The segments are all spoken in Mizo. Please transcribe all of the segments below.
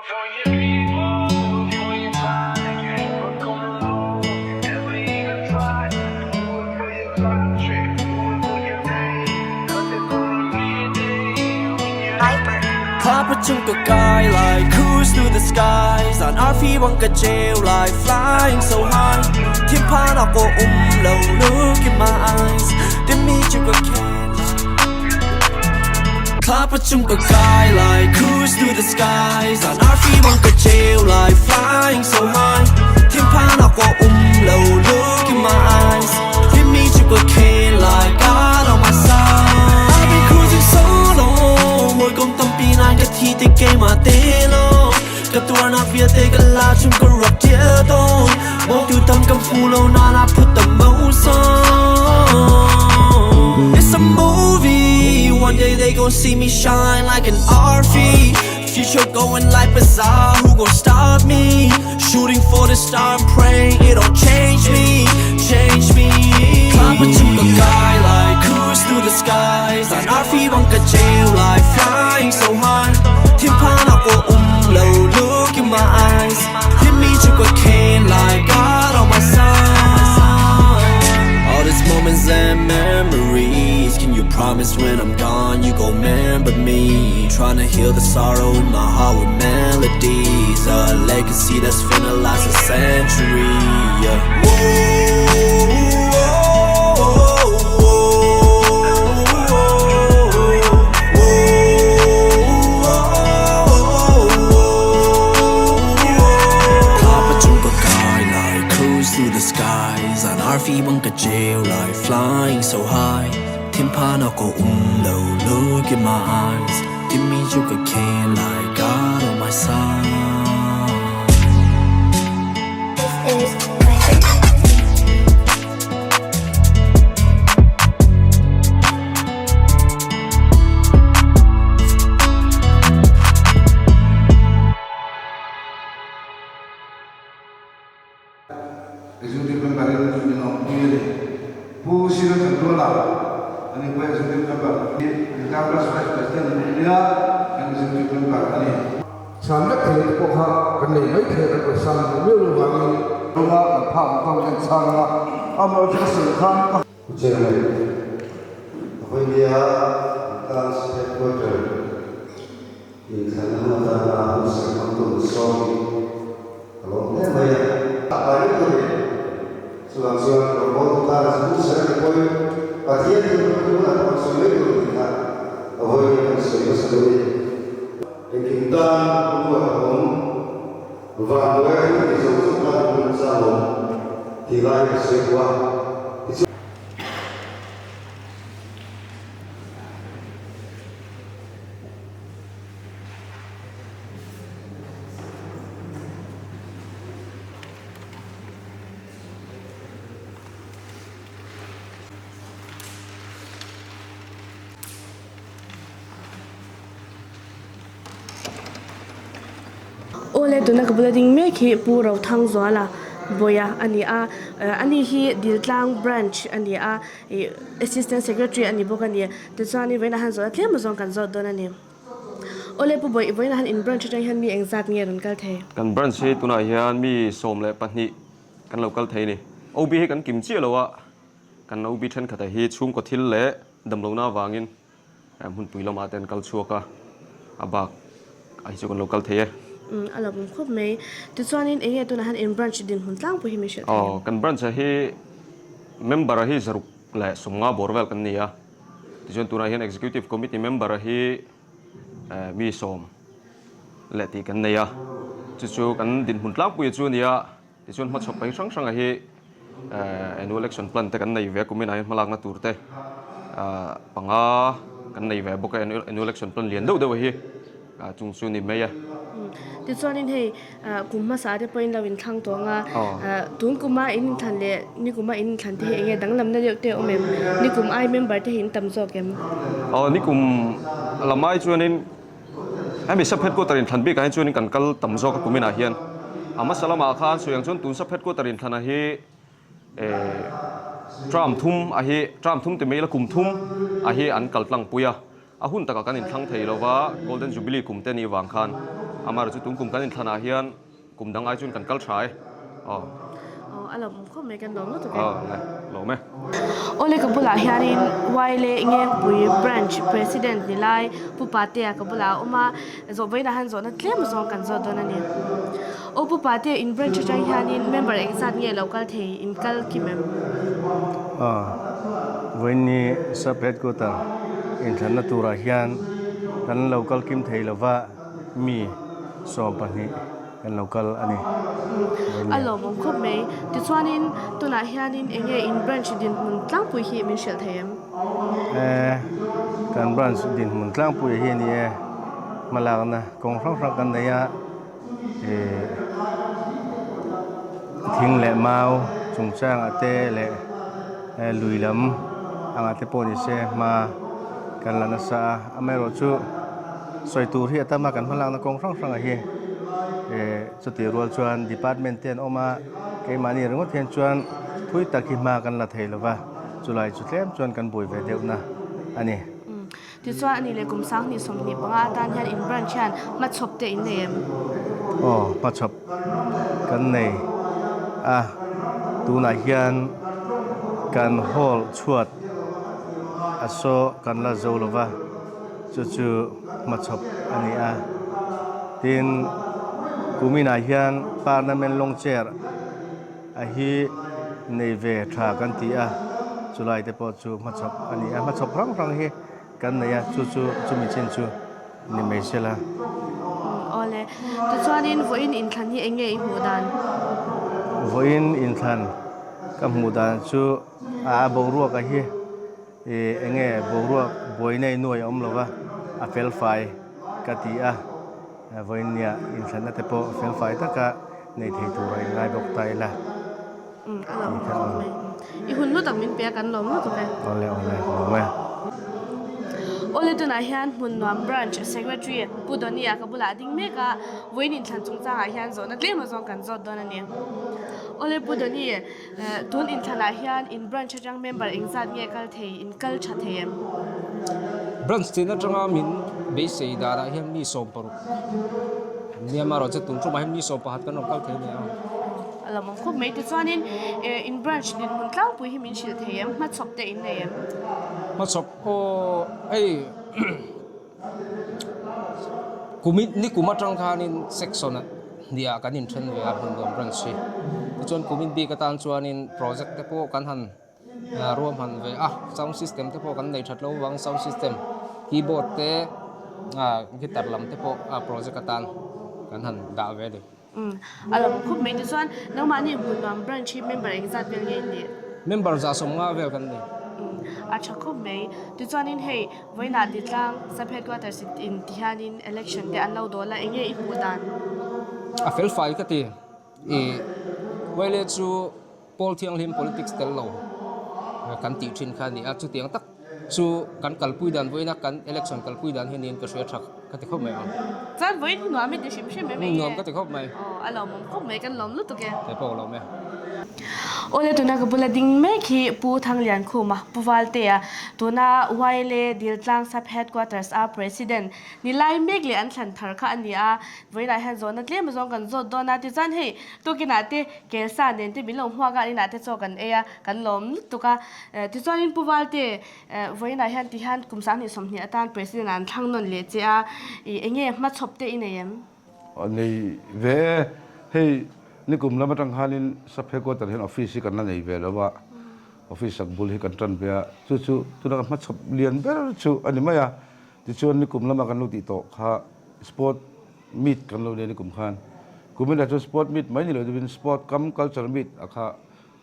Thla chung ka kai lai Cruise through the skies On arfi bang ka jail lai Flying so high Thiên pha nào có lâu Look in my eyes Tìm mi chu ka khen Thla chung ka kai lai Cruise through the skies On arfi bang ka jail lai Flying so high Thiên pha nào có lâu Look in my eyes Tìm mi chu ka khen lai God on my side I've been cruising so long Ngồi công tâm pi nai ka thi te ke ma te lo Ka tua nak via te ka la chung ka rock tia to Mo tu tam kam fu lo na na put the most on It's a movie One day they gon' see me shine like an RV Future going like bizarre Who gon' stop me? Shooting for the star I'm praying it don't change me Change me Thla chung ka kai lai Cruise through the skies On arfi bang ka jail lai Flying so high Thiên pha nào có lo Look in my eyes Hit me chu ka khen like God on my side All these moments and memories Can you promise when I'm gone you gon' remember me? Trying to heal the sorrow in my heart with melodies A legacy that's finna last a century yeah. Whoa, Thla chung ka kai lai Cruise through the skies On arfi bang ka jail lai Flying so high Thiên pha nào có lo Look in my eyes Tìm mi chu ka khen lai God on my side This is Viper. Executive Member in min awmpui a ni. Pu Sira Chantuala a ni pawh Executive Member Diltlang Branch Vice President a ni nia, kan Executive Member a ni. Chhan vek thei te pawh kha kan nei mai thei a, kan pawisa ni miau lo vangin. Tunga kan phak ang tawk hian chhang anga, amaherawhchu ka sawi khan ka. Pu Chairman, a vawinia Class Headquarter Inthlanna hun atana hun serh hmangtu min sawm hi ka lawm hle mai a. A pai lutuk a ni. Chuvang chuan rawngbawltu tana chu hun serh a ni pawhin Pathian thil hmangtu hunah pawh an sawi mai tur tih kha a vawiin kan sawi hmasa deuh a ni. Engkim tan hun ruat a awm, vanduai a thil tih zawng zawng tan hun remchang awm tih lai hi ka sawi duh a. Tichuan. Awle tuna ka bula ding mek hi Pu Rothangzuala Bawia a ni a ani hi Diltlang branch a ni a ih assistant secretary a ni bawk a ni. Tichuanin vawiinah han zawh a tlem zawng kan zawt dawn a ni. Awle Pu Bawih, vawiinah han in branch atang hian mi engzat nge rawn kal thei? Kan branch hi tunah hian mi 12 kan lo kal thei a ni. OB hi kan kim chiah lo a, kan OB thenkhat ah hi chhungkaw thil leh damlohna avangin hmunpui lamah te an kal chhuak a, a bak ah hi chu kan lo kal thei e. Umm a lawmawm khawp mai. Tichuanin eng nge tunah han in branch dinhmun tlangpui hi min hrilh thei em? Aw, kan branch ah hi member ah hi 150 bawr vel kan ni a. Tichuan tunah hian Executive Committee member hi mi sawm leh tih kan nei a, chu chu kan dinhmun tlangpui chu a ni a, tichuan hmachhawp pai hrang hranga hi Annual Action Plan te kan nei ve a, kuminah hian hmalakna tur te panga kan nei ve bawk a, Annual Action Plan lian deuh deuh hi chung chu a ni mai a. Tichuanin hei Kum hmasa te pawhin lo inthlang tawh ang a, tun kuma in inthlan leh nikuma in inthlan te hi eng nge danglamna deuh te a awm em? Nikum ai member te hi in tam zawk em? Aw nikum lam ai chuanin hemi sub headquarter inthlan bikah hian chuanin kan kal tam zawk a kuminah hian. A hmasa lamah khan sawi ang chuan tun sub headquarter inthlana hi term thum a hi term thum ti mai ila kum thum a hi an kal tlangpui a. A hun takah kan inthlang thei lo va, Golden Jubilee kum te nih vang khan. Amaherawhchu tun kum kan inthlanah hian kum dang ai chuan kan kal tha e. Aw. Aw, a lawmawm khawp mai, kan lawm lutuk e. Aw, le, lawm e. Awle ka bulah hianin Waile Ngengpui Branch President ni lai Pu Patea ka bulah a awm a, zawh vawiinah hian zawhna tlem zawng kan zawt dawn a ni. Aw Pu Patea in branch atang hianin member engzat nge lo kal thei in kal kim em? Aw, vawiinni Sub Headquarter inthlanna turah hian kan lo kal kim thei lova mi 12 kan lo kal a ni. A lawmawm khawp mai. Tichuanin tunah hianin eng nge in branch dinhmun tlangpui hi min hrilh thei em? E, kan branch dinhmun tlangpui hi a ni e. Hmalakna kawng hrang hrang kan nei a, e, thing leh mau chungchangah te leh lui lam angah te pawh ni se hma kan la nasa a. Amaherawhchu sawi tur hi a tam a, kan hmalakna kawng hrang hrangah hi eh chutih rual chuan department te an awm a, keimahni ringawt hian chuan thui tak hi hma kan la thei lo va, chulai chu tlem chuan kan buai ve deuhna a ni. Tichuan a ni leh kum 2025 atan hian in branch hian hmachhawp te in nei em? Aw, hmachhawp kan nei a, tunah hian kan hall chhuat a saw kan la zo lo va, chu chu hmachhawp a ni a. Tin, kuminah hian Parliament long chair a hi nei ve tha kan ti a, chulai te pawh chu hmachhawp a ni a. Hmachhawp hrang hrang hi kan nei a, chu chu chumi chin chu ni mai se la. Awle, tichuanin vawiin inthlan hi eng nge i hmuh dan? Vawiin inthlan ka hmuh dan chu a boruak a hi eng nge boruak buai nei nuai a awm lo va, a felfai ka ti a, vawiin nia inthlanna te pawh felfai taka nei thei tur a inngai bawk ta ila. A lawm khawp mai. I hun lu tak min pe a, kan lawm lutuk e. Awle awle, lawm e. Awle tunah hian Hmunnuam Branch Secretary Pu Donny-a ka bulah a ding mek a, vawiin inthlan chungchangah hian zawhna tlem azawng kan zawt dawn a ni. Awle Pu Donny, tun inthlanah hian in branch atang member engzat nge kal thei, in kal tha thei em? Branch tin atanga min beisei danah hian mi 60 Myanmar erawh chu tun tumah hian mi 11 kan rawn kal thei a ni a. A lo awm khawp mai. Tichuanin in branch dinhmun tlangpui hi min hrilh thei em? Hmachhawp te in nei em? Hmachhawp aw hei kumin ni kum atang khanin section ah hniah kan inthen ve a hmun nuam branch hi. Tichuan kumin bik atan chuanin project te pawh kan han ruahman ve a, sound system te pawh kan nei that lo vang sound system keyboard te guitar lam te pawh project atan kan han dah ve a ni. Umm a lo khawp mai tichuan nangmahni hmun nuam branch hi member engzat vel nge in nih? Member 150 vel kan ni. Umm a tha khawp mai tichuanin hei vawiinah Ditlang sub headquarters in ti hianin election te an lo dawl a eng nge i hmuh dan? A fel fai ka ti i Wele chu Pawl thianghlim politics tel lo kan tih thin kha a ni a, chutiang tak chu kan kalpui dan vawiina kan election kalpui dan hi niin ka hria tha ka ti khawp mai ang. Chuan vawiin hi nuam i ti hrim hrim em eng nge? Nuam ka ti khawp mai. Aw a lawmawm khawp mai kan lawm lutuk e. Kei pawh ka lawm e. Awle tuna ka bula ding mek hi Pu Thangliankhuma, Pu Valtea, tuna YLA Diltlang Sub Headquarters a President ni lai mek leh an thlan thar kha a ni a, vawiinah hian zawhna tlem azawng kan zawt dawn a, tichuan hei tukinah te Kelsa nen te min lo hmuak a, an inah te chaw kan ei a, kan lawm lutuk a. Tichuanin Pu Valte, vawiinah hian ti hian kum 2020 atan President ah an thlang nawn leh che a, i eng nge hmachhawp te i nei em? Nei ve e, hei nikum lam atang khanin sub headquarter hian office hi kan la nei ve lo a, office sak bul hi kan tan ve a, chu chu tuna kan hmachhawp lian ber chu a ni mai a, tichuan nikum lama kan lo tih tawh kha sport meet kan lo nei a ni kum khan. Kumin ah chuan sport meet mai ni lo deuhin sport cum culture meet a kha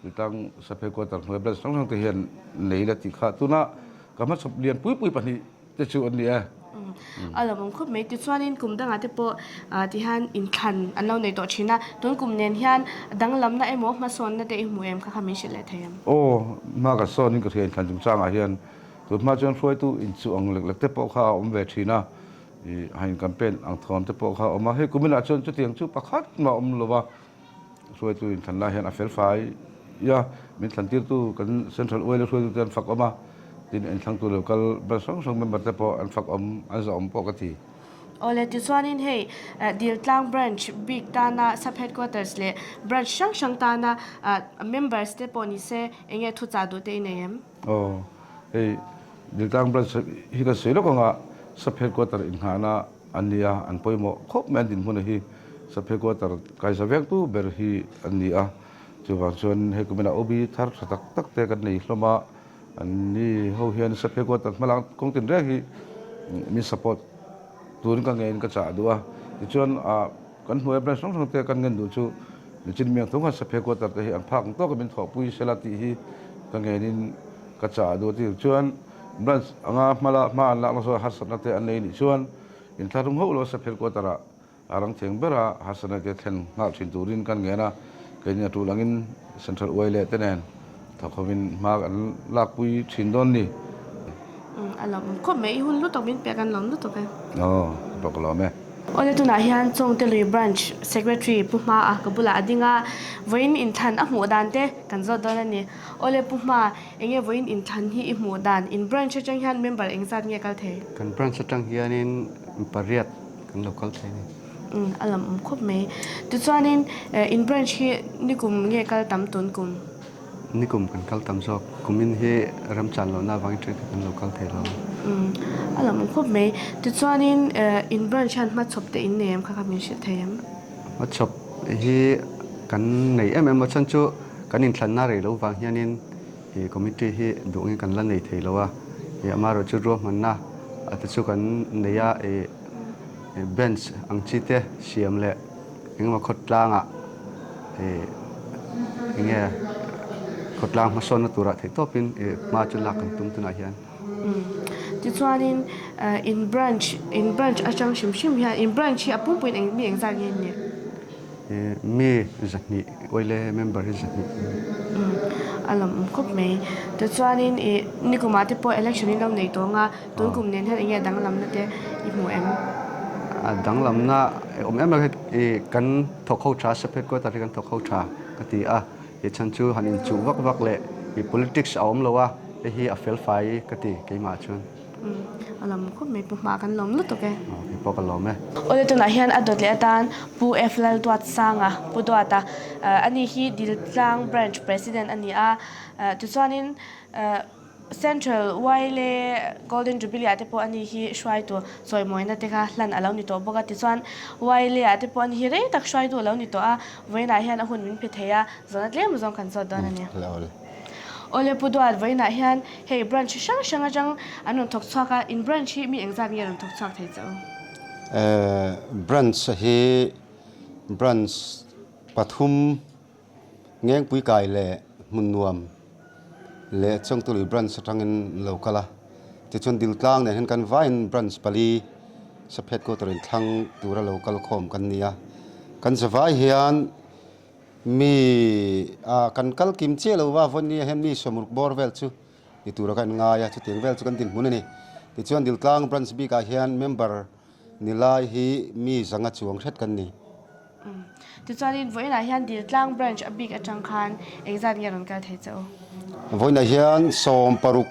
Tutang Saphe quarter hnuai branch hrang hrang te hian nei la tih kha tuna ka hmachhawp lian pui pui pahnih te chu an ni e. A lo awm khawp mai. Tichuanin kum dangah te pawh tihian inthlan an lo nei tawh thin a, tun kum nen hian danglamna emaw hmasawnna te i hmu em kha kha min hrilh leh thei em? Aw, hma ka sawnin ka hria inthlan chungchangah hian tun hma chuan hruaitu inchuh ang lek lek te pawh kha a awm ve thin a, I hain campaign ang thawm te pawh kha a awm a, hei kuminah chuan chutiang chu pakhat mah a awm lo va, hruaitu inthlan lai hian a fel fai a, min thlan tirtu kan Central Oil a hruaitu te an fak awm a, tin inthlangtu lo kal ber hrang hrang member te pawh an fak awm, an zahawm pawh ka ti. Awle tichuanin hei Diltlang Branch bik tana Sub Headquarters leh Branch hrang hrang tana members te pawh ni se eng nge thuchah duh te i nei em? Aw, hei Diltlang Branch hi kan sawi lawk anga Sub Headquarter inngahna an ni a, an pawimawh khawp mai an dinhmun hi Sub Headquarter kaisa vengtu ber hi an ni a, chuvang chuan hei kuminah OB thar tha tak tak te kan nei hlawm a, An ni ho hian Sub Headquarter hmalak kawng tin reng hi min support turin ka ngeiin ka chah duh a. Tichuan kan hnuaia branch hrang hrang te kan ngen duh chu nichin miang thung khan Sub Headquarter te hi an phak ang tawka min thawhpui sela tih hi ka ngenin ka chah duh a. Tichuan branch anga hmala hma an lakna zawn harsatna te an nei nih chuan inthlahrung hauh lo Sub Headquarter ah A rang theng bera harsatna te thlen nghal thin turin kan ngen a, keini a tul angin Central uai leh te nen thawk hovin hma kan lakpui thin dawn ni. Umm a lawmawm khawp mai, i hun lutuk min pek an lawm lutuk e. Aw, ka pawh ka lawm e. Awle tunah hian Chawngtelui Branch Secretary Pu Hma-a ka bulah a ding a, vawiin inthlan a hmuh dan te kan zawt dawn a ni. Awle Pu Hma, enge vawiin inthlan hi i hmuh dan? In branch atang hian member engzat nge kal thei? Kan branch atang hianin pariat Kan lo kal thei a ni. Umm a lam awm khawp mai. Tichuanin in branch hi nikum nge kal tam tun kum? Nikum kan kal tam zawk. Kumin hi remchan lohna avangin thenkhat kan lo kal thei lo. Umm a lam awm khawp mai. Tichuanin in branch hian hmachhawp te in nei em kha kha min hrilh thei em? Hmachhawp hi kan nei em em a chhan chu kan inthlanna rei lo vang hianin i committee hi duhngin kan la nei thei lo a, i amaherawh chu ruahmanna te chu kan nei a, i bench ang chi te siam leh engemaw khawtlangah i enge khawtlang hmasawnna turah theih tawpin i hma chu lak kan tum tunah hian. Tichuanin in branch in branch atang hrim hrim hian in branch hi a pumpuiin eng mi engzat nge an nih? Mi 200 oile member hi 200. Umm a lawmawm khawp mai. Tichuanin ih nikumah te pawh election in lo nei tawng a, tun kum nen hian eng nge danglamna te i hmu em? A danglamna awm em em ih kan thawk ho tha sub headquarter hi kan thawk ho tha ka ti a, ih chhan chu han inchuh vak vak leh ih politics a awm lo a, hei hi a fel fai ka ti keimah chuan. A lawm khawp mai Pu Hma kan lawm lutuk e. Aw kei pawh ka lawm e. Awle tunah hian a dawt leh atan Pu F Lalduatsanga, Pu Duata, ani hi Diltlang Branch President a ni a, tichuanin Central Wile Golden Jubilee ah te pawh ani hi hruaitu chawimawina te kha hlan a lo ni tawh bawk a, tichuan Wile ah te pawh ani hi rei tak hruaitu a lo ni tawh a, vawiinah hian a hun min pe thei a, zawhna tlem zawng kan zawt dawn a ni. Awle Pu Duat vawiinah hian hei branch hrang hrang atang an rawn thawk chhuak a, in branch hi mi engzat nge rawn thawk chhuak thei che u? Branch hi branch pathum Ngengpui kai leh hmun nuam leh Chawngtului branch atangin lo kal a, tichuan Diltlang nen hian kan vaiin branch pali sub headquarter in thlang tura lo kal khawm kan ni a, kan zavai hian Mi a kan kal kim chiah lo va, vawinia hian mi sawmruk bawr vel chu ni tura ka inngai a, chutiang vel chu kan dinhmun a ni. Tichuan Diltlang Branch bikah hian member ni lai hi mi zanga chuang hret kan ni. Tichuanin vawiinah hian Diltlang Branch a bik atang khan engzat nge rawn kal thei che u? Vawiinah hian 60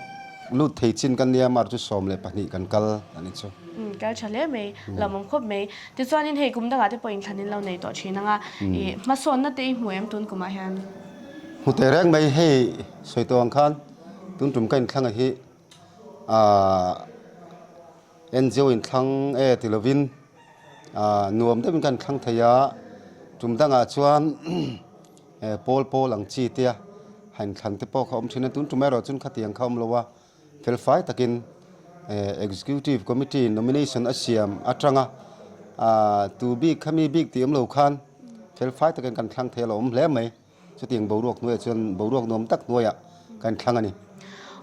lut thei chin kan nia, mar chu 12 kan kal a ni chu. Kal tha hle mai, lawmawm khawp mai. Tichuanin hei kum dangah te pawh inthlan in lo nei tawh thin ang a, i hmasawnna te i hmu em tun kumah hian? Hmu teh reng mai, hei sawi tawh ang khan tun tum ka inthlanga hi aah NGO inthlang e ti lovin aah nuam deuhin ka inthlang thei a, tum dangah chuan pawl pawl ang chi te a han inthlan te pawh kha awm thin a, tun tum erawh chuan khatiang kha awm lo a. Felfai takin Executive Committee nomination a siam atanga tu bik kha mi bik tih awm lo khan felfai takin kan thlang thei a lo awm hle mai. Chutiang boruak hnuaiah chuan boruak nuam tak hnuaiah kan thlang a ni.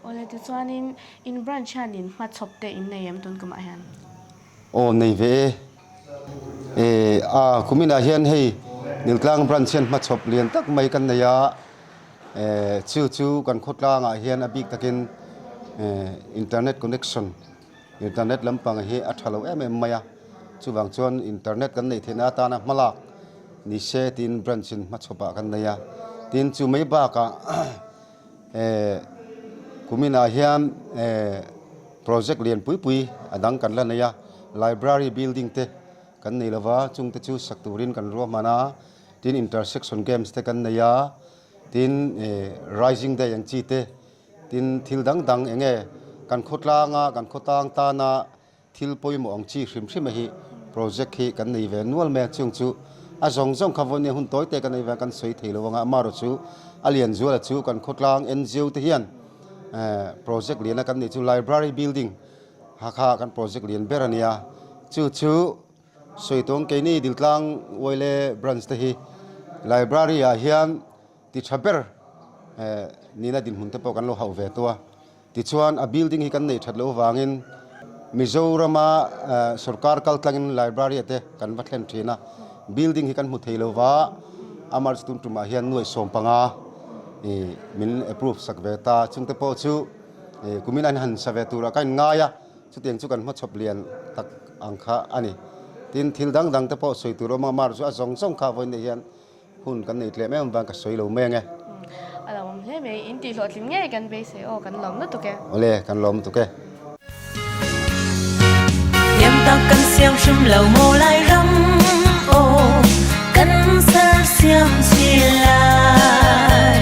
Awle tichuanin in branch hianin hmachhawp te in nei em tun kumah hian? Aw nei ve e. E a kuminah hian hei Niltlang branch hian hmachhawp lian tak mai kan nei a. Chu chu kan khawtlangah hian a bik takin internet connection, internet lampang hi a tha lo em em mai a, chuvang chuan internet kan neih theihna atana hmalak ni se tiin branch in hmachhawpah kan nei a, tin chu mai bakah kuminah hian project lian pui pui a dang kan la nei a. Library building te kan nei lova, chungte chu sak turin kan ruahman a, tin intersection games te kan nei a, tin Rising Day ang chi te, tin thil dang dang eng nge kan khawtlanga kan khawtang tana thil pawimawh ang chi hrim hrim a hi project hi kan nei ve nual mai a, chung chu a zawng zawng kha vawiin hun tawi te kan nei ve a kan sawi thei lo ang a, amaherawh chu a lian zuala chu kan khawtlang NGO te hian project liana kan neih chu library building Hakha kan project lian ber a nia, chu chu Sawitung keini Diltlang Uaile branch te hi library ah hian ti tha ber nihna dinhmun te pawh kan lo hauh ve tawh a, tichuan a building hi kan neih that loh avangin Mizorama sorkar kal tlangin library ah te kan va thlen thin a, building hi kan hmu thei lova a March tun tumah hian nuaih 15 min approve sak ve ta, chungte pawh chu Kumin an han sa ve turah ka inngai a, chutiang chu kan hmachhawp lian tak ang kha a ni. Tin, thil dang dang te pawh sawi tur a awm a, mar chu a zawng zawng kha vawiin hian hun kan nei tlem em avang ka sawi lo mai ang e. A lo awm hle mai, in tih hlawhtling ngei kan beisei aw, kan lawm lutuk e. Awle, kan lawm lutuk e. Thiam tak kan siam hrim lo maw lai ram aw kan ser siam chin lai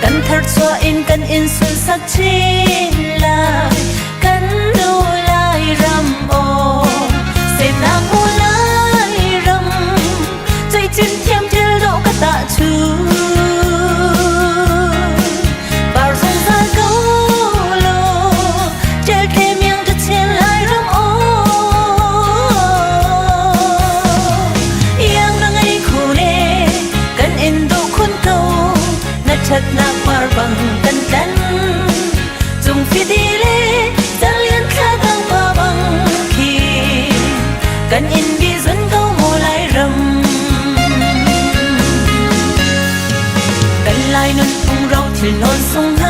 kan thar chhuah in kan in sun sak chin lai kan nu lai ram aw semnak mu lai ram cei chin thiam thil dawh ka tah chu Par zungzal ko law ṭelṭe miang ka chen lai ram aw Iang na ngei khu le kan in duh khun ko na ṭhatnak par bang kan tlan cung fidi le calian thla dang pa bang khi kan in bi zun ko mu lai ram Kan lai nunphung ro thil nawn sung hna.